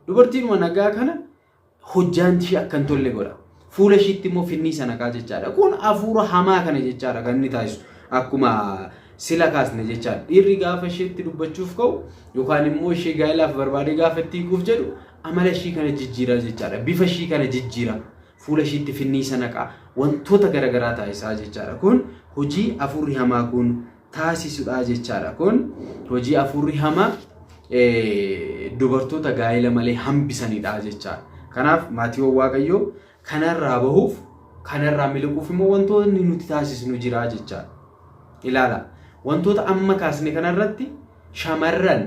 Dubartiinuma nagaa kana hojjaan ishee akka hin tolle godha. Fuula ishiitti immoo finniisa naqaa jechaadha. Kun hafuura hamaa kana jechaadha kan inni taasisu. Akkuma sila kaasne jechaadha. Dhiirri gaafa isheetti dubbachuuf ka'u yookaan immoo ishee gaa'ilaaf barbaadee gaafa itti hiikuuf jedhu amala ishii kana jijjiira jechaadha. Bifa ishii kana jijjiira. Fuula ishiitti finniisa naqaa. Wantoota garaagaraa taasisaa jechaadha. Kun hojii hafuurri hamaa kun taasisudha jechaadha. Kun hojii hafuurri hamaa dubartoota gaa'ela malee hambisanidha jechaadha. Kanaaf maatiiwwan Waaqayyoo kanarraa bahuuf kanarraa miliquuf immoo wantoonni nuti taasisnu jira jechaadha. Ilaala wantoota amma kaasne kanarratti shamarran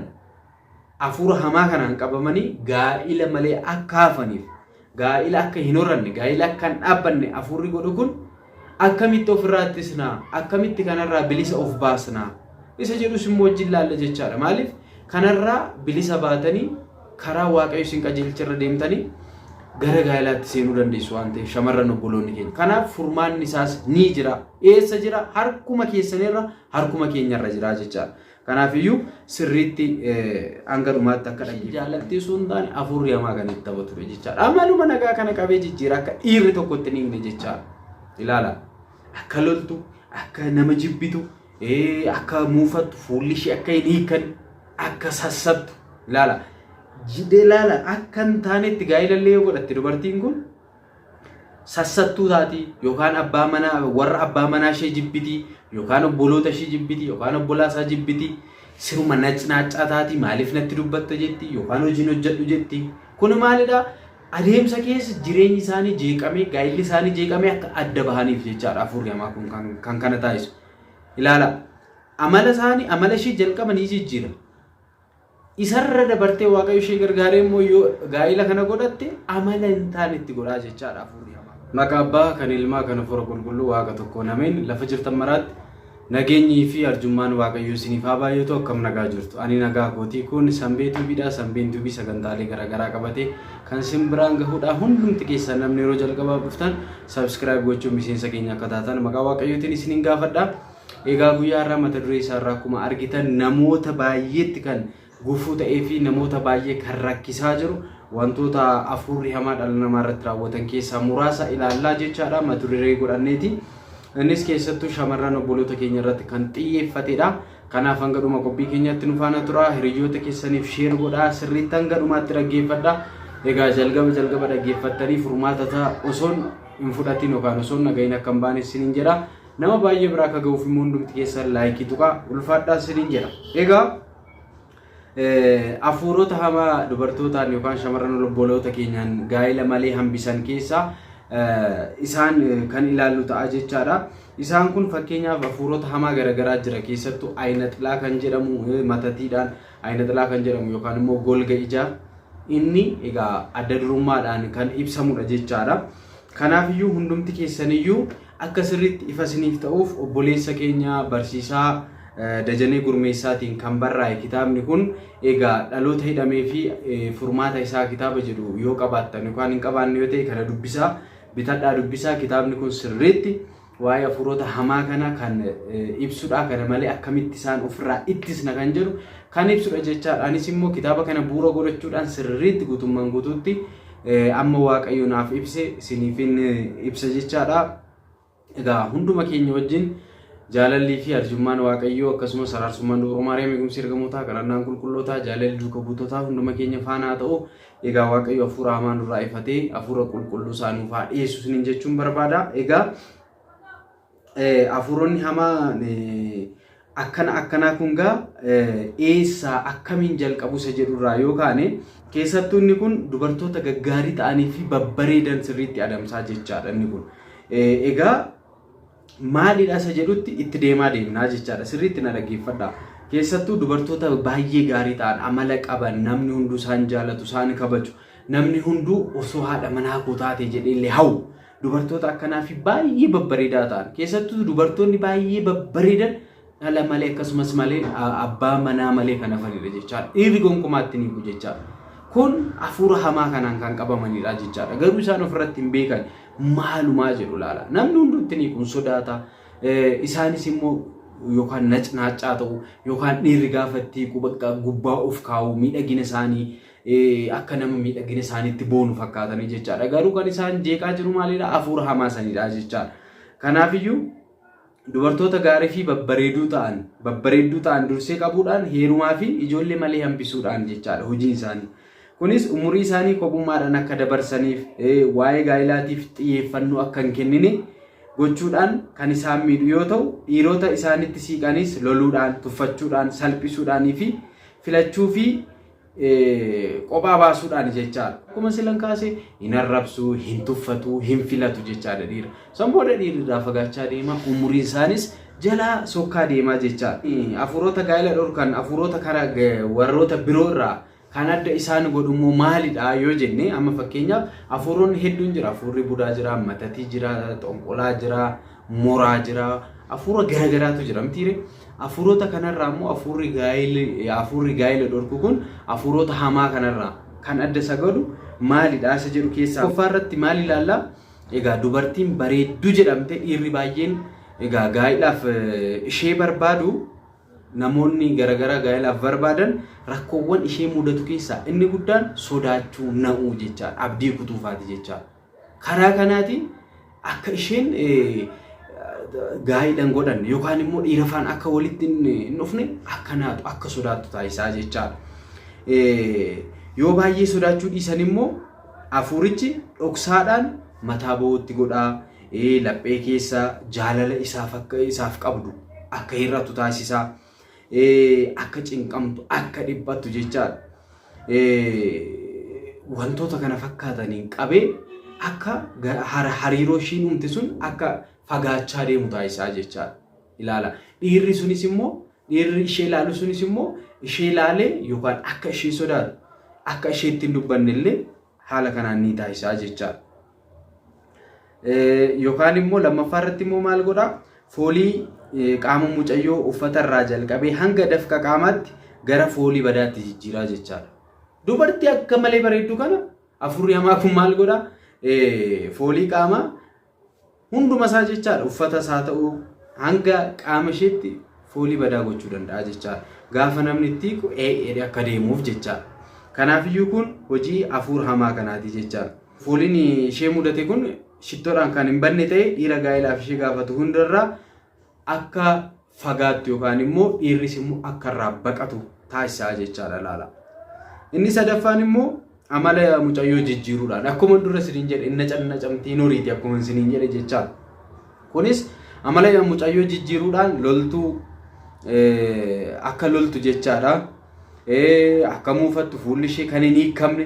hafuura hamaa kanaan qabamanii gaa'ila malee akka hafaniif gaa'ila akka hin horanne gaa'ila akka hin dhaabbanne hafuurri godhu kun akkamitti ofirraa ittisnaa akkamitti kanarraa bilisa of baasnaa isa jedhus immoo wajjin laalla jechaadha. Maaliif kanarraa bilisa baatanii karaa Waaqayyo isin qajeelcharra deemtanii gara gaa'ilaatti seenuu dandeessu waan ta'eef shamarran obboloonni keenya. Kanaaf furmaanni isaas ni jira. Eessa jira? Harkuma keessanirra harkuma keenyarra jira jechaadha. Kanaafiyyuu sirriitti hanga dhumaatti akka dhaggeeffattan. Jaallattee osoo hin taane hafuurri hamaa kan itti taphatudha jechaadha. Amaluma nagaa kana qabee jijjiira akka dhiirri tokko itti hin hiikne jechaadha. Ilaala akka loltu, akka nama jibbitu, akka muufattu, fuulli ishee akka hin hiikan, akka sassattu. Ilaala. Jidhee ilaala akka hin taanetti gaa'ela yoo godhatte dubartiin kun sassattuu taati yookaan abbaa manaa warra abbaa manaa ishee jibbiti yookaan obboloota ishee jibbiti yookaan obbolaa isaa jibbiti siruma nacnaaccaa taati maaliif natti dubbatta jetti yookaan hojiin hojjedhu jetti kun maalidha adeemsa keessa jireenyi isaanii jeeqamee gaa'illi isaanii jeeqamee akka adda bahaniif jechaadha hafuurri hamaa kun kan kana taasisu ilaala amala isaanii amala ishee jalqaba ni jijjiira Isarra dabartee Waaqayyo ishee gargaaree immoo yoo gaa'ila kana godhatte amala hin taane itti godhaa jechaadha hafuurri hamaa. Maqaa Abbaa kan Ilmaa kan Hafuura Qulqulluu Waaqa tokkoon ameen. Lafa jirtan maraatti nageenyii fi arjummaan Waaqayyoo isiniif haa baay'atu. Akkam nagaa jirtu? Ani nagaa kootii kun Sanbee Tuubiidha. Sanbeen Tuubii sagantaalee garaagaraa qabatee kan isin biraan gahudha. Hundumti keessan namni yeroo jalqabaaf dhuftan subscribe gochuun miseensa keenya akka taatan maqaa Waaqayyootiin isiniin gaafadha. Egaa guyyaa har'aa mata duree isaa irraa akkuma argitan namoota baay'eetti kan gufuu ta'ee fi namoota baay'ee kan rakkisaa jiru wantoota hafuurri hamaa dhala namaa irratti raawwatan keessaa muraasa ilaallaa jechaadha mata duree godhanneeti. Innis keessattuu shamarran obboloota keenya irratti kan xiyyeeffatedha. Kanaaf hanga dhuma qophii keenyaatti nu faana tura. Hiriyoota keessaniif sheer godhaa. Sirriitti hanga dhumaatti dhaggeeffadha. Egaa jalqaba jalqaba dhaggeeffattanii furmaata ta'a osoon hin fudhatin yookaan osoon dhagahin akka hin baane isiniin jedha. Nama baay'ee biraa akka ga'uuf immoo hundumti keessan laayikii tuqaa ulfaadhaa isiniin jedha. Egaa hafuurota hamaa dubartootaan yookaan shamarran obboloota keenyaan gaa'ela malee hambisan keessaa isaan kan ilaallu ta'a jechaadha. Isaan kun fakkeenyaaf hafuurota hamaa garaagaraa jira keessattuu ayina xilaa kan jedhamu matatiidhaan ayina xilaa kan jedhamu yookaan immoo golga ijaa inni egaa adda durummaadhaan kan ibsamudha jechaadha. Kanaafiyyuu hundumti keessaniyyuu Akka sirriitti ifa isiniif ta'uuf obboleessa keenya barsiisaa Dajanee Gurmeessaatiin kan barraa'e kitaabni kun egaa dhaloota hidhamee fi furmaata isaa kitaaba jedhu yoo qabaattan yookaan hin qabaanne yoo ta'e kana dubbisaa bitadhaa dubbisaa kitaabni kun sirriitti waa'ee hafuurota hamaa kana kan ibsudha kana malee akkamitti isaan ofirraa ittisna kan jedhu kan ibsudha jechaadha anis immoo kitaaba kana bu'uura godhachuudhaan sirriitti guutummaan guutuutti amma Waaqayyo naaf ibse isiniifin ibsa jechaadha. Egaa hunduma keenya wajjin jaalallii fi arjummaan Waaqayyoo akkasumas araarsummaan Dubroo Maariyaam eegumsi ergamootaa kadhannaan qulqullootaa jaalalli duuka buutotaa hunduma keenya faana haa ta'u. Egaa Waaqayyo hafuura hamaa nurraa ifatee hafuura qulqulluu isaa nuuf haa dhiyeessu isiniin jechuun barbaada. Egaa Hafuuronni hamaa akkana akkanaa kun gaa eessaa akkamiin jalqabu isa jedhurraa yoo kaane keessattuu inni kun dubartoota gaggaarii ta'anii fi babbareedan sirriitti adamsaa jechaadha inni kun. Egaa maalidha isa jedhutti itti deemaa deemnaa jechaadha sirriitti na dhaggeeffadha. Keessattuu dubartoota baay'ee gaarii ta'an amala qaban namni hunduu isaan jaalatu isaan kabaju namni hunduu osoo haadha manaa koo taate jedhee illee hawwu Dubartoota akkanaa fi baay'ee babbareedaa ta'an keessattuu dubartoonni baay'ee babbareedan dhala malee akkasumas malee abbaa manaa malee kan hafanidha jechaadha. Dhiirri gonkumaa itti ni jechaadha. Kun hafuura hamaa kanaan kan qabamanidha jechaadha. Garuu isaan ofirratti hin beekan maalumaa jedhu laala. Namni hunduu itti ni kun sodaata. Isaanis immoo yookaan nacnaaccaa ta'u yookaan dhiirri gaafa itti hiiku bakka gubbaa of kaa'u miidhagina isaanii Akka nama miidhagina isaaniitti boonu fakkaatanii jechaadha. Garuu kan isaan jeeqaa jiru maalidha? Hafuura hamaa sanidha jechaadha. Kanaafiyyuu dubartoota gaarii fi babbareeduu ta'an babbareedduu ta'an dursee qabuudhaan heerumaa fi ijoollee malee hambisuudhaan jechaadha hojiin isaanii. Kunis umurii isaanii kophummaadhaan akka dabarsaniif waa'ee gaa'ilaatiif xiyyeeffannoo akka hin kennine gochuudhaan kan isaan miidhu yoo ta'u, dhiirota isaanitti siiqanis loluudhaan, tuffachuudhaan, salphisuudhaanii fi filachuu fi qophaa baasuudhaan jechaadha. Akkuma silan kaase hin arrabsu, hin tuffatu, hin filatu jechaadha dhiira. San booda dhiirri irraa fagaachaa deema, umuriin isaanis jalaa sokkaa deemaa jechaadha. Hafuurota gaa'ela dhorkan, hafuurota karaa warroota biroo irraa kan adda isaan godhu immoo maalidha yoo jenne, amma fakkeenyaaf hafuuronni hedduun jira. Hafuurri budaa jira, matatii jira, xonqolaa jira, moraa jira, hafuura garagaraatu jira mitiire. Hafuurota kanarraa immoo hafuurri gaa'ela dhorku kun hafuurota hamaa kanarraa kan adda isa godhu maalidha isa jedhu keessaa. Tokkoffaa irratti maal ilaalla? Egaa dubartiin bareedduu jedhamte dhiirri baay'een egaa gaa'elaaf ishee barbaadu, namoonni garaagaraa gaa'elaaf barbaadan, rakkoowwan ishee mudatu keessaa inni guddaan sodaachuu, na'uu jechaadha. Abdii kutuufaati jechaadha. Karaa kanaatiin akka isheen gaa'ela hin godhanne yookaan immoo dhiira faana akka walitti hin dhufne akka naatu, akka sodaattu taasisaa jechaadha. Yoo baay'ee sodaachuu dhiisan immoo hafuurichi dhoksaadhaan mataa ba'uutti godhaa, laphee keessa jaalala isaaf akka isaaf qabdu akka hir'atu taasisaa, akka cinqamtu, akka dhiphattu jechaadha. Wantoota kana fakkaataniin qabee akka hariiroo ishiin uumte sun akka fagaachaa deemu taasisaa jechaadha. Ilaala. Dhiirri sunis immoo, dhiirri ishee ilaalu sunis immoo ishee ilaalee yookaan akka ishee sodaatu, akka ishee ittiin dubbanne illee haala kanaan ni taasisaa jechaadha. Yookaan immoo lammaffaa irratti immoo maal godhaa? Foolii qaama mucayyoo uffata irraa jalqabee hanga dafqa qaamaatti gara foolii badaatti jijjiiraa jechaadha. Dubartii akka malee bareeddu kana hafuurri hamaa kun maal godhaa? Foolii qaamaa hunduma isaa jechaadha. Uffata isaa ta'uu hanga qaama isheetti foolii badaa gochuu danda'a jechaadha. Gaafa namni itti hiiku ee'eedhe akka deemuuf jechaadha. Kanaafiyyuu kun hojii hafuura hamaa kanaati jechaadha. Fooliin ishee mudate kun shittoodhaan kan hin banne ta'e dhiira gaa'elaaf ishee gaafatu hundarraa akka fagaattu yookaan immoo dhiirris immoo akka irraa baqatu taasisaa jechaadha laala. Inni sadaffaan immoo amala mucayyoo jijjiiruudhaan akkuma dura isiniin jedhe inni cannacamtiin horiiti akkuma isiniin jedhe jechaadha. Kunis amala mucayyoo jijjiiruudhaan loltuu akka loltu jechaadha. Akka muufattu, fuulli ishee kan hin hiikamne,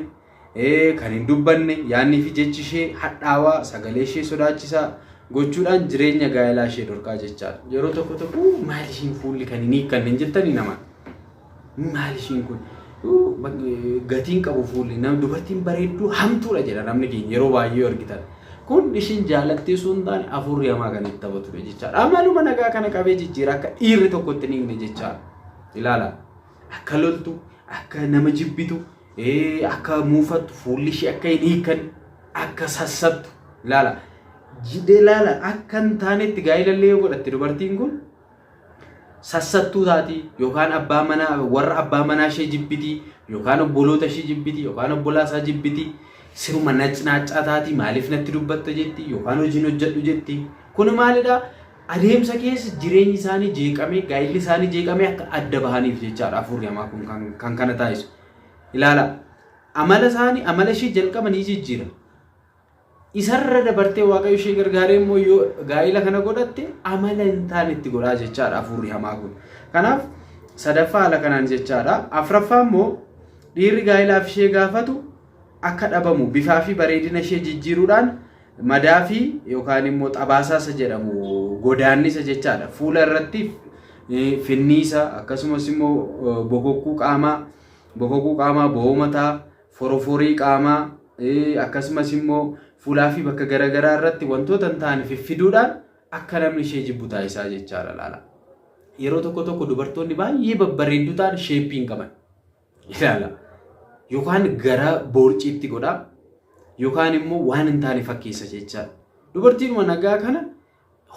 kan hin dubbanne, yaadnii fi jechi ishee hadhaawaa, sagalee ishee sodaachisaa gochuudhaan jireenya gaa'elaa ishee dhorkaa jechaadha. Yeroo tokko tokko maal ishiin fuulli kan hin hiikkanne hin jettanii namaan. Maal ishiin kun gatiin qabu fuulli nam dubartiin bareedduu hamtuudha jedha namni keenya yeroo baay'ee argitan. Kun ishiin jaalattee osoo hin taane hafuurri hamaa kan itti taphatudha jechaadha. Amaluma nagaa kana qabee jijjiira akka dhiirri tokko itti hin hiikne jechaadha. Ilaala. Akka loltu, akka nama jibbitu, akka muufattu, fuulli ishee akka hin hiikkanne, akka sassattu ilaala. Jidhee ilaala, akka hin taanetti gaa'ela illee yoo godhatte dubartiin kun sassattuu taati, yookaan abbaa manaa, warra abbaa manaa ishee jibbiti, yookaan obboloota ishee jibbiti, yookaan obbolaa isaa jibbiti, siruma nacnaaccaa taati, maaliif natti dubbatta jetti, yookaan hojiin hojjedhu jetti. Kun maalidha? Adeemsa keessa jireenyi isaanii jeeqamee, gaa'illi isaanii jeeqamee akka adda bahaniif jechaadha hafuurri hamaa kun kan kana taasisu. Ilaala. Amala isaanii, amala ishee jalqaba ni jijjiira. Isarra dabartee Waaqayyo ishee gargaaree immoo yoo gaa'ila kana godhatte amala hin taane itti godhaa jechaadha hafuurri hamaa kun. Kanaaf sadaffaa haala kanaan jechaadha. Afraffaa immoo dhiirri gaa'ilaaf ishee gaafatu akka dhabamu bifaa fi bareedina ishee jijjiiruudhaan madaa fi yookaan immoo xabaasaa isa jedhamu, godaannisa jechaadha. Fuula irratti finniisa, akkasumas immoo bokokkuu qaamaa, bo'oo mataa, foroforii qaamaa, akkasumas immoo fuulaa fi bakka garaagaraa irratti wantoota hin taane fiffiduudhaan akka namni ishee jibbu taasisaa jechaadha laala. Yeroo tokko tokko dubartoonni baay'ee babbareedduu ta'an shape hin qaban. Ilaala. Yookaan gara boorciitti godhaa yookaan immoo waan hin taane fakkeessa jechaadha. Dubartiinuma nagaa kana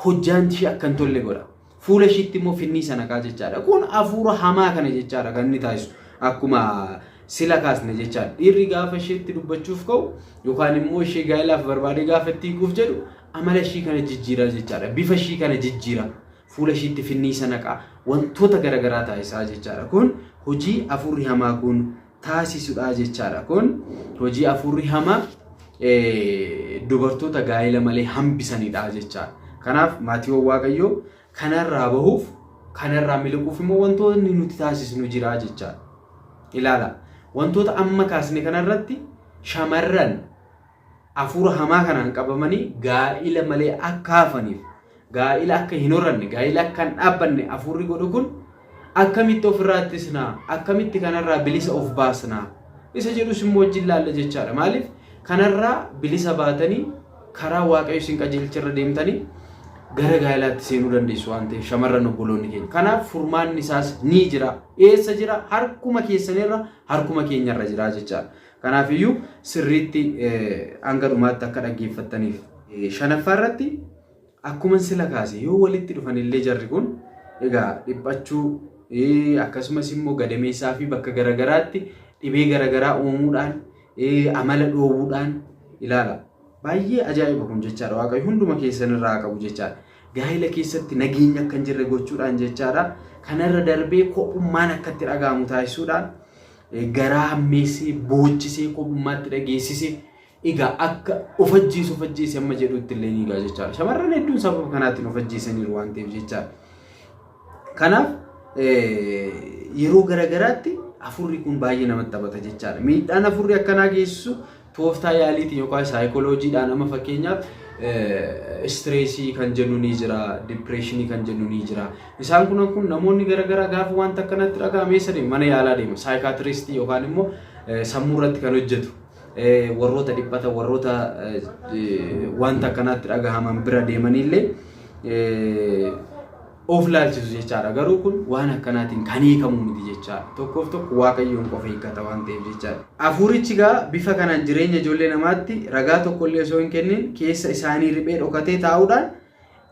hojjaan ishee akka hin tolle godha. Fuula ishiitti immoo finniisa naqaa jechaadha. Kun hafuura hamaa kana jechaadha kan inni taasisu. Akkuma sila kaasne jechaadha. Dhiirri gaafa isheetti dubbachuuf ka'u yookaan immoo ishee gaa'ilaaf barbaadee gaafa itti hiikuuf jedhu amala ishii kana jijjiira jechaadha. Bifa ishii kana jijjiira. Fuula ishiitti finniisa naqaa. Wantoota garaagaraa taasisaa jechaadha. Kun hojii hafuurri hamaa kun taasisudha jechaadha. Kun hojii hafuurri hamaa dubartoota gaa'ela malee hambisanidha jechaadha. Kanaaf maatiiwwan Waaqayyoo kanarraa bahuuf kanarraa miliquuf immoo wantoonni nuti taasisnu jira jechaadha. Ilaala wantoota amma kaasne kanarratti shamarran hafuura hamaa kanaan qabamanii gaa'ila malee akka hafaniif gaa'ila akka hin horanne gaa'ila akka hin dhaabbanne hafuurri godhu kun akkamitti ofirraa ittisnaa akkamitti kanarraa bilisa of baasnaa isa jedhus immoo wajjin laalla jechaadha. Maaliif kanarraa bilisa baatanii karaa Waaqayyo isin qajeelcharra deemtanii gara gaa'ilaatti seenuu dandeessu waan ta'eef shamarran obboloonni keenya. Kanaaf furmaanni isaas ni jira. Eessa jira? Harkuma keessanirra harkuma keenyarra jira jechaadha. Kanaafiyyuu sirriitti hanga dhumaatti akka dhaggeeffattaniif. Shanaffaa irratti akkuma sila kaase yoo walitti dhufan illee jarri kun egaa dhiphachuu akkasumas immoo gadameessaa fi bakka garagaraatti dhibee garagaraa uumuudhaan amala dhoowwuudhaan ilaala. Baay'ee ajaa'iba kun jechaadha. Waaqayyo hunduma keessan irraa haa qabu jechaadha. Gaa'ela keessatti nageenya akka hin jirre gochuudhaan jechaadha. Kanarra darbee kophummaan akka itti dhaga'amu taasisuudhaan garaa hammeessee boochisee kophummaatti dhageessisee egaa akka of ajjeesu of ajjeese amma jedhutti illee ni egaa jechaadha. Shamarran hedduun sababa kanaatiin of ajjeesaniiru waan ta'eef jechaadha. Kanaaf yeroo garagaraatti afurri kun baay'ee namatti taphata jechaadha. Miidhaan afurri akkanaa geessisu tooftaa yaaliitiin yookaan saayikolojiidhaan amma fakkeenyaaf istireesii kan jennu ni jira, dipireeshinii kan jennu ni jira. Isaan kun kun namoonni garagaraa gaafa wanta akkanatti dhaga'ame eessa deemu? Mana yaalaa deemu. Saayikaatiristii yookaan immoo sammuu irratti kan hojjetu warroota dhiphata warroota wanta akkanaatti dhagahaman bira deemaniillee of laalchisu jechaadha. Garuu kun waan akkanaatiin kan hiikamu miti jechaadha. Tokkoof tokko Waaqayyoon qofa hiikkata waan ta'eef jechaadha. Hafuurichi gaa bifa kanaan jireenya ijoollee namaatti ragaa tokkollee osoo hin kennin keessa isaanii riphee dhokatee taa'uudhaan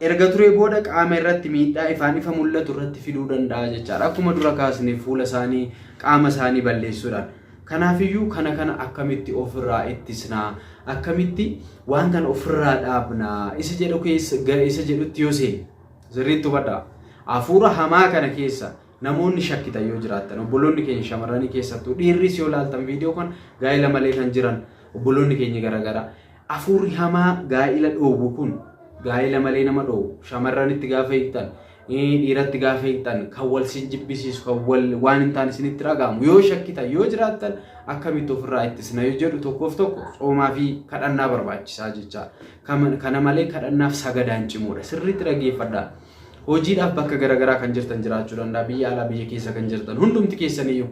erga turee booda qaama irratti miidhaa ifaan ifa mul'atu irratti fiduu danda'a jechaadha. Akkuma dura kaasne fuula isaanii qaama isaanii balleessuudhaan. Kanaafiyyuu kana kana akkamitti ofirraa ittisnaa? Akkamitti waan kana ofirraa dhaabnaa? Isa jedhu keessa isa jedhutti yoo seene sirriitti hubadhaa. Hafuura hamaa kana keessa namoonni shakkitan yoo jiraattan obboloonni keenya shamarranii keessattuu dhiirris yoo laaltan viidiyoo kana gaa'ela malee kan jiran obboloonni keenya garaagaraa hafuurri hamaa gaa'ela dhoowwu kun gaa'ela malee nama dhoowwu shamarranitti gaafa hiiktan dhiiratti gaafa hiiktan kan wal sin jibbisiisu kan wal waan hin taane isinitti dhaga'amu yoo shakkitan yoo jiraattan akkamitti ofirraa ittisna yoo jedhu tokkoof tokko tsoomaa fi kadhannaa barbaachisaa jecha kana malee kadhannaaf sagadaan cimuudha sirriitti dhaggeeffadhaa. Hojiidhaaf bakka garaagaraa kan jirtan jiraachuu danda'a biyya alaa biyya keessa kan jirtan hundumti keessaniyyuu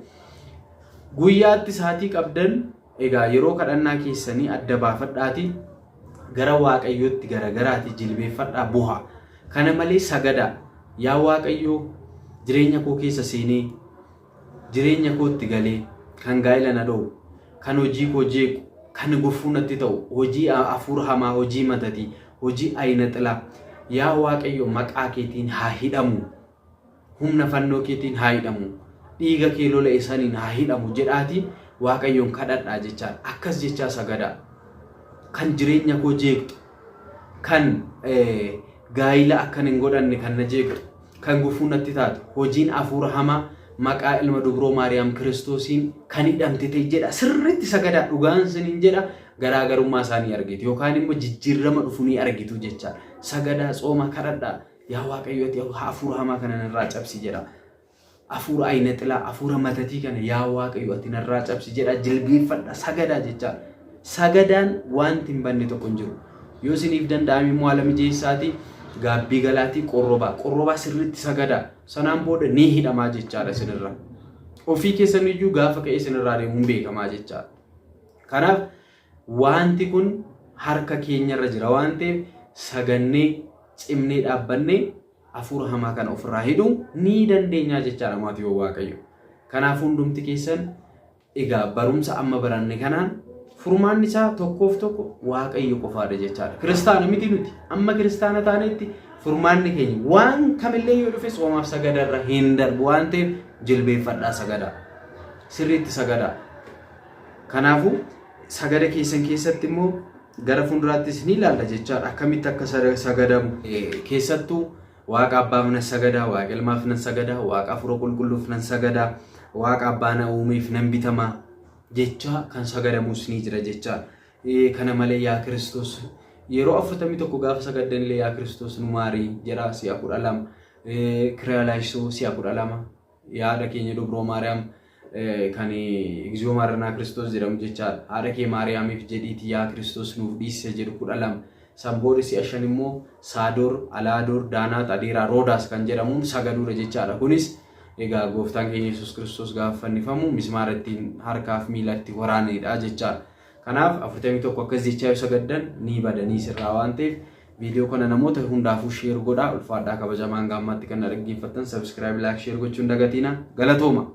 guyyaatti saatii qabdan egaa yeroo kadhannaa keessanii adda baafadhaatii gara Waaqayyootti garagaraatii jilbeeffadhaa buhaa. Kana malee sagadaa. Yaa Waaqayyoo jireenya koo keessa seenee jireenya kootti galee kan gaa'ela na dhoowwu, kan hojii koo jeequ, kan gufuu natti ta'u, hojii hafuura hamaa, hojii matatii, hojii ayina xilaa yaa Waaqayyo maqaa keetiin haa hidhamu. Humna fannoo keetiin haa hidhamu. Dhiiga kee lola'e saniin haa hidhamu jedhaatii Waaqayyoon kadhadhaa jechaadha. Akkas jechaa sagadaa. Kan jireenya koo jeeqxu, kan gaa'ila akkan hin godhanne kan na jeeqxu, kan gufuu natti taatu, hojiin hafuura hamaa maqaa ilma dubroo Maariyaam Kiristoosiin kan hidhamte ta'e jedha. Sirriitti sagadaa dhugaan siniin jedha garaagarummaa isaanii argitu yookaan immoo jijjiirama dhufu ni argitu jechaadha. Sagadaa, tsooma, kadhadhaa. Yaa Waaqayyo ati hafuura hamaa kana narraa cabsi jedha. Hafuura ayina xilaa, hafuura matatii kana yaa Waaqayyo ati narraa cabsi jedha jilbeeffadha sagadaa jechaadha. Sagadaan wanti hin banne tokko hin jiru. Yoo isiniif danda'ame immoo haala mijeessaatii gaabbii galaatii qorrobaa. Qorrobaa sirriitti sagadaa. Sanaan booda ni hidhamaa jechaadha isinirra. Ofii keessan iyyuu gaafa ka'ee isinirraa deemuun beekamaa jechaadha. Kanaaf wanti kun harka keenyarra jira waan ta'eef sagannee cimnee dhaabbannee hafuura hamaa kana ofirraa hidhuu ni dandeenya jechaadha maatiiwwan Waaqayyo. Kanaaf hundumti keessan egaa barumsa amma baranne kanaan furmaanni isaa tokkoof tokko Waaqayyo qofaadha jechaadha. Kiristaana miti nuti amma kiristaana taanetti furmaanni keenya waan kamillee yoo dhufe tsoomaaf sagadarra hin darbu waan ta'eef jilbeeffadhaa sagadaa. Sirriitti sagadaa. Kanaafuu sagada keessan keessatti immoo gara fuulduraattis ni ilaalla jechaadha akkamitti akka sagadamu. Keessattuu Waaqa Abbaaf nan sagada, Waaqa Ilmaaf nan sagada, Waaqa Hafuura Qulqulluuf nan sagada, Waaqa Abbaa na uumeef nan bitama jechaa kan sagadamus ni jira jechaadha. Kana malee yaa Kiristoos yeroo 41 gaafa sagaddan illee yaa Kiristoos nu maari jedha si'a 12. Kiriyaalaayisoo si'a 12. Yaa haadha keenya dubroo Maariyaam kan Igziyoo Maaranaa Kiristoos jedhamu jechaadha. Haadha kee Maariyaamiif jedhiiti yaa Kiristoos nuuf dhiisise jedhu 12. San booda si'a 5 immoo Saadoor, Alaadoor, Daanaat, Adeeraa, Roodaas kan jedhamuun sagaduudha jechaadha. Kunis egaa gooftaan keenya Yesuus Kiristoos gaafa fannifamu mismaara ittiin harkaaf miilatti waraanedha jechaadha. Kanaaf 41 akkas jechaa yoo sagaddan ni bada ni sirraa waan ta'eef viidiyoo kana namoota hundaafuu share godhaa. Ulfaadhaa kabajamaa hanga ammaatti kan na dhaggeeffattan subscribe, like, share gochuun dagatiina. Galatooma!